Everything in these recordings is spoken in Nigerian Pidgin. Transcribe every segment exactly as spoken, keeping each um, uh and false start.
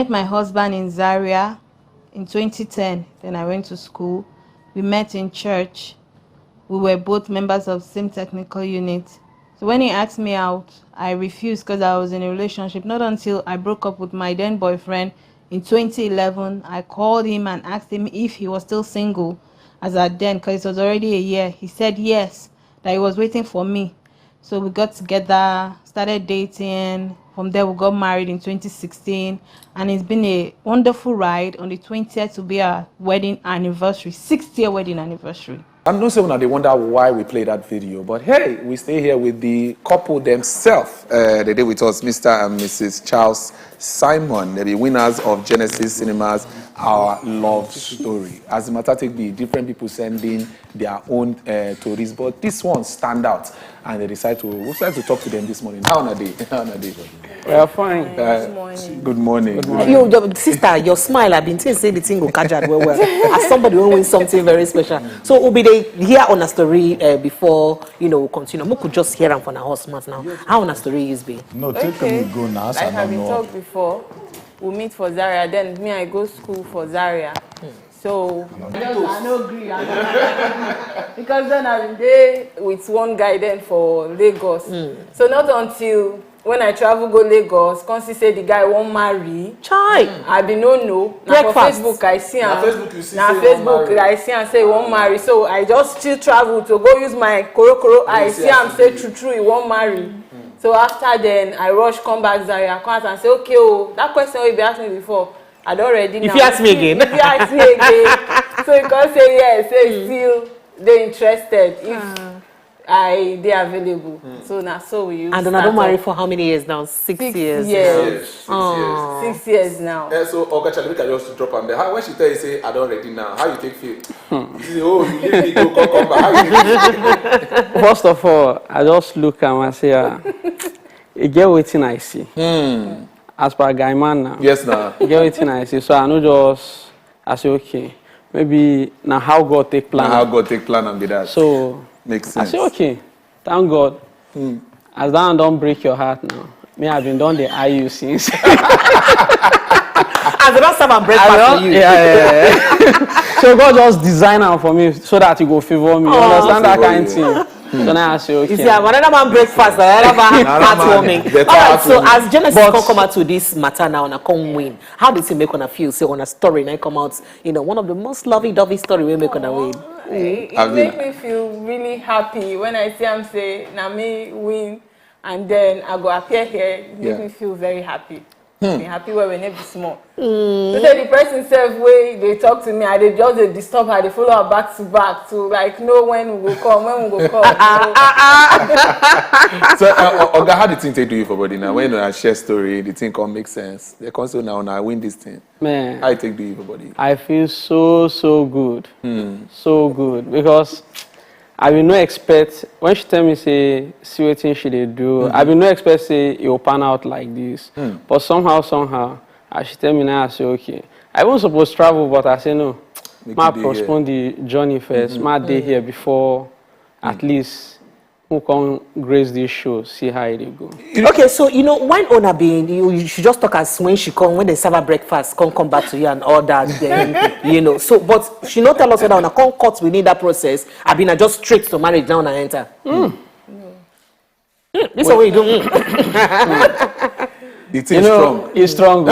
Met my husband in Zaria in twenty ten. Then I went to school. We met in church. We were both members of same technical unit. So when he asked me out, I refused because I was in a relationship. Not until I broke up with my then boyfriend in twenty eleven, I called him and asked him if he was still single as at then, because it was already a year. He said yes, that he was waiting for me. So we got together, started dating. From there, we got married in twenty sixteen, and it's been a wonderful ride. On the twentieth will be our wedding anniversary, sixth year wedding anniversary. I know some of they wonder why we play that video, but hey, we stay here with the couple themselves. Uh, they did with us, Mister and Missus Charles Simon. They're the winners of Genesis Cinemas Our Love Story. As the matter take be, different people sending their own uh, stories, but this one stand out, and they decide to we decide to talk to them this morning. How are they? How are they? We are fine. Uh, Good morning. Good morning. You, your sister, your smile, I've been saying say the thing go catch out well, well. As somebody who wins something very special. So we'll be there here on a story uh, before, you know, we continue. We could just hear am for our horse month now. How on a story is be? No, take Okay. me go now. Like I've been talked before, we meet for Zaria. Then me, I go school for Zaria. So I no gree. I no gree. Because then I dey with one guy then for Lagos. So not until when I travel go Lagos, come see say the guy wan marry. Chai. I be no know. Na for Breakfast. Facebook I see am. Facebook you see Na say he wan Facebook marry. I see am say he wan marry. So I just still travel to go use my korokoro eye see am say true true he wan marry. So after then I rush come back Zaria come ask am say okay o that question wey you be ask me before I don ready now. If you ask me again. If you ask me again. So he come say yes say he still dey interested if I dey available. So na so we use And una start don marry up. For how many years now? Six, Six years. years. Yes, six years. Six years now. Eh, so Oga Charlie, make I just drop am there. How, when she tell you say I don ready now, how you take feel? You say, oh, you leave me go come come back. How you take feel? First of all, I just look and I say, ah, e get wetin I see. As per guy man now. Yes, now. E get wetin I see. So I no just, I say, okay, maybe na how God take plan. Now how God take plan and be that. So Makes I sense. Say, okay, thank God. As that one don break your heart now. Me, I been don dey eye you since. As they don't serve and breakfast for you. Yeah, yeah, yeah. So God just design am for me so that he go favor me. You understand that Favor kind you. Thing? So now I say, okay. You see, I'm another man breakfast, another man Another man heartwarming. better All right, so heartwarming. As Genesis But- come come out to this matter now, and I come win. How does it make una feel? Say on a story, and I come out, you know, one of the most lovey-dovey story we make una win. It Have you- make me feel really happy when I see am say na me win and then I go appear here. It make Yeah. Me feel very happy. Me happy well when every small. So say the person sef wey dey talk to me, I dey just dey disturb her, dey follow her back to back to like know when we go come, when we go come. So, uh, uh, Oga, how the thing take do you for body now? When you share story, the thing come make sense. They come say now, now I win this thing. Man, How it take do you for body? I feel so so good, so good because I bin no expect when she tell me say see wetin she dey do. I bin no expect say e go pan out like this. But somehow somehow as she tell me now I say okay. I even suppose travel but I say no. Make Ma you dey here. Postpone the journey first. Ma dey here before at least who come grace this show see how e dey go. Okay, so you know when una been you, you should just talk as when she come when they serve her breakfast, come come back to you and all that. Then you know. So, but she no tell us that una come cut within that process. I been just straight to marriage now and I enter. Mm. This is what we do. Mm. The thing You know, strong. It's strong.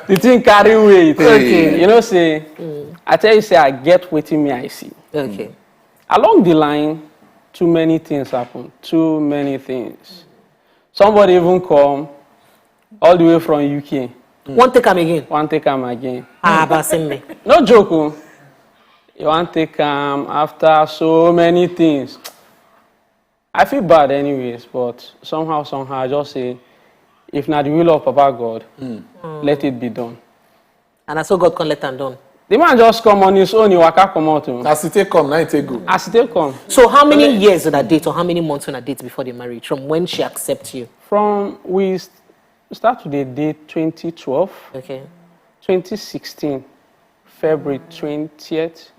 The thing carry weight. Okay. You know, say I tell you, say I get wetin me I see. Okay. Along the line, too many things happen. Too many things. Somebody even come all the way from U K. One take am again. One take am again. Ah, Basimbe. No joke. Oh. You want take am after so many things. I feel bad anyways, but somehow, somehow, I just say, if not the will of Papa God, let it be done. And I saw God come let am done. The man just come on his own, he waka come out. Oh. As it take come, now it take go. As it take come. So how many years on a date or how many months on a date before they married? From when she accepts you? From we st- start to the date twenty twelve, Okay. twenty sixteen, February twentieth.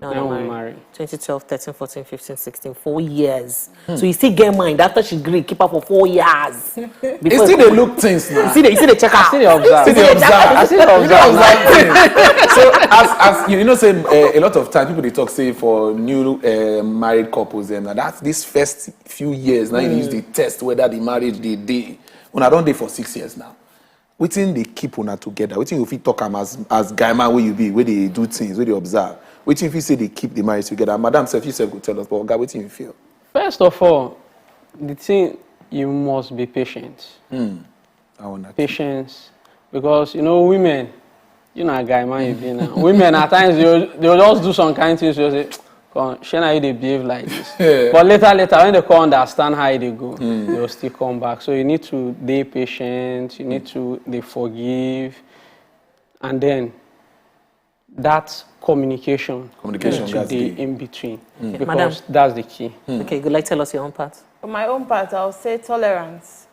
When we marry. Twenty twelve, thirteen, fourteen, fifteen, sixteen, four years. So you still get mind after she gree, keep her for four years. You still dey look things now. You see the, you see the check out. Still dey observe. Still dey observe. Still dey observe. Observe things. So as as you know say uh, a lot of time people dey talk say for new uh, married couples dem na that this first few years na you use dey test whether the marriage dey dey. Una don dey for six years now. Wetin dey keep una together? Wetin you fit talk am as as guy man wey you be wey dey do things wey dey observe? Wetin you fit say dey keep the marriage together? And madam sef you sef go tell us but oga wetin you feel? First of all, the thing you must be patient. I wanna Patience, because you know women, you know guy man you be now. Women at times they they just do some kind things. You say, come, shey na you dey behave like this. But later later when they come understand how they go, they will still come back. So you need to dey patient. You need to dey forgive, and then that communication. Communication to gats dey dey. In between Madam. Because that's the key. Okay, you like tell us your own part. For my own part, I'll say tolerance,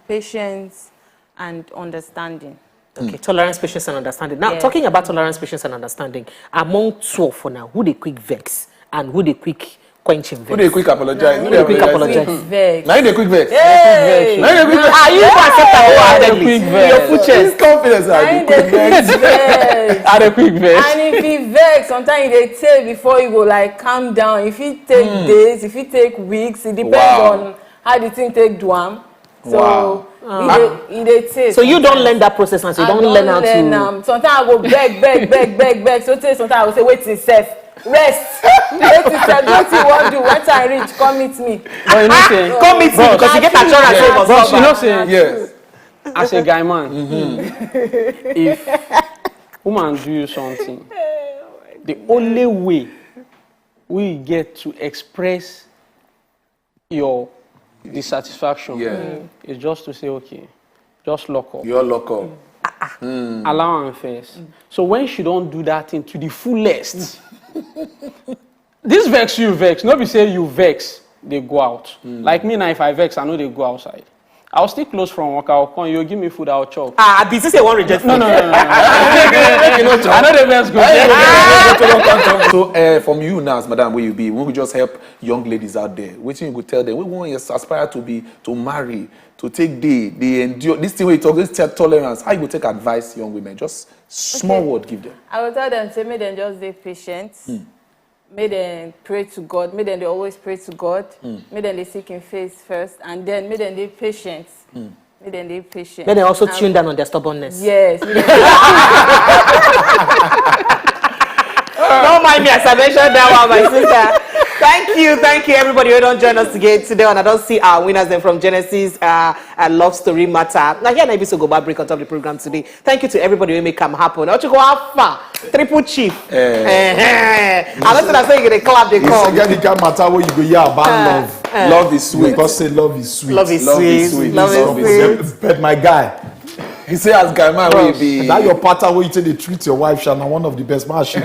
patience, and understanding. Okay, tolerance, patience, and understanding. Now, Yes. Talking about tolerance, patience, and understanding, among two of una, who dey quick vex and who dey quick quench him vex? Who dey quick apologize? Who dey quick apologize? Quick vex. Na you dey quick vex. Hey! Na you dey quick vex. Ah, you go accept our Hey! Adele. Quick Your vex. full chest. This confidence Na I him dey dey quick vex. quick vex. I dey quick vex. And if he vex, sometimes he dey take before he go like calm down. If he take days, if he take weeks, it depends Wow. on how the thing take do am. So Wow. he dey he dey take. So you don't Sometimes. Learn that process and so you I don't don learn how learn to. Am. Sometimes I go beg, beg, beg, beg, beg. So tey sometimes I go say, wait yourself, rest, wait yourself, do wetin you wan do. When time reach, come meet me. But you know say, Come meet me because you get assurance say you must But come you know back. say, Yes. as a guy man, if woman do you something, the only way we get to express your dissatisfaction Yeah. is just to say, okay, just lock up. You all lock up. Allow am first. So when she don do that thing to the fullest, this vex you vex, no be say you vex, dey go out. Like me now, if I vex, I no dey go outside. I'll still close from work, I'll come, you give me food, I'll chop. Ah, I be say one reject. No, no, no, no, no. I know the best go. So uh, from you now, as madam, where you be, we will just help young ladies out there. Wetin you go tell them? We want you aspire to be to marry, to take day, they endure. This thing we talk, this te- tolerance. How you go take advice young women? Just small Okay. Word give them. I go tell them say make dem just dey patient. Make dem pray to God. Make dem dey always pray to God. Make dem dey seek Him face first, and then make dem dey patient. Make dem dey patient. Let them also And tune down on their stubbornness. Yes. Make dem Don't mind me as I mentioned that one, my sister. Thank you, thank you, everybody who don't join us again today. And I don't see our winners them from Genesis uh, uh, Love Story Matter. Now here, Nabi so go back break on top of the program today. Thank you to everybody who make come happen. Ochuko Alpha, Triple Chief. Eh. I don't say you gonna clap the You call. Say get the kind matter where you go hear about love. Love is You sweet. Because say love is sweet. Love is Love is sweet. sweet. Love Love is is sweet. But, but my guy, He say as guy man wey he be. That your pattern where you take dey treat your wife, Shana, one of the best man. She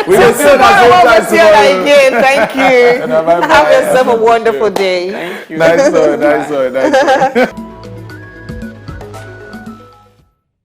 We dey see una same time tomorrow. Again. Thank you. Bye-bye. Have yourself a wonderful day. Thank you. Nice one, nice one, nice one.